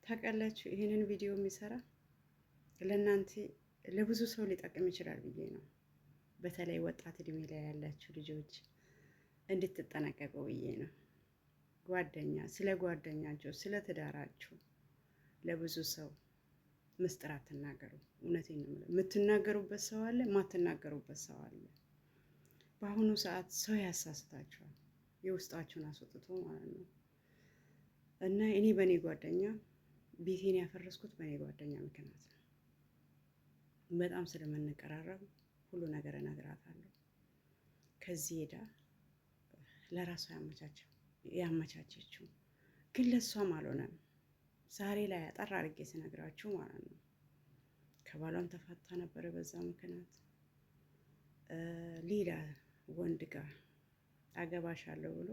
ታውቃላችሁ፣ ይህንን ቪዲዮ የሚሰራ ለእናንተ ለብዙ ሰው ሊጠቅም ይችላል ብዬ ነው። በተለይ ወጣት እድሜ ላይ ያላችሁ ልጆች እንድትጠነቀቁ ብዬ ነው። ጓደኛ ስለ ጓደኛችሁ ስለ ትዳራችሁ ለብዙ ሰው ምስጢር አትናገሩ። እውነቴን ነው የምለው። የምትናገሩበት ሰው አለ፣ የማትናገሩበት ሰው አለ። በአሁኑ ሰዓት ሰው ያሳስታችኋል፣ የውስጣችሁን አስወጥቶ ማለት ነው። እና እኔ በእኔ ጓደኛ ቤቴን ያፈረስኩት በእኔ ጓደኛ ምክንያት ነው። በጣም ስለምንቀራረብ ሁሉ ነገር እነግራታለሁ። ከዚህ ሄዳ ለራሷ ያመቻቸችው ግን ለእሷም አልሆነም። ዛሬ ላይ አጠር አድርጌ ስነግራችሁ ማለት ነው። ከባሏም ተፋታ ነበረ። በዛ ምክንያት ሌላ ወንድ ጋር አገባሻለሁ ብሎ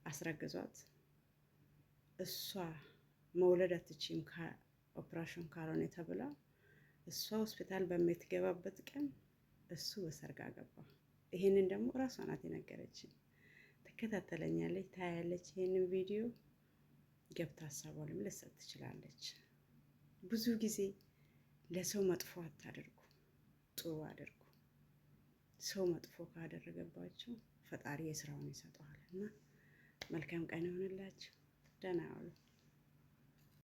አስረግዟት እሷ መውለድ አትችይም ኦፕሬሽን ካልሆነ ተብላ እሷ ሆስፒታል በምትገባበት ቀን እሱ በሰርግ አገባ። ይሄንን ደግሞ እራሷ ናት የነገረችኝ። ትከታተለኛለች፣ ታያለች። ይሄንን ቪዲዮ ገብታ ሀሳቧንም ልትሰጥ ትችላለች። ብዙ ጊዜ ለሰው መጥፎ አታደርጉ፣ ጥሩ አድርጉ። ሰው መጥፎ ካደረገባችሁ ፈጣሪ የስራውን ይሰጠዋል። እና መልካም ቀን ይሆንላችሁ። ደህና ዋሉ።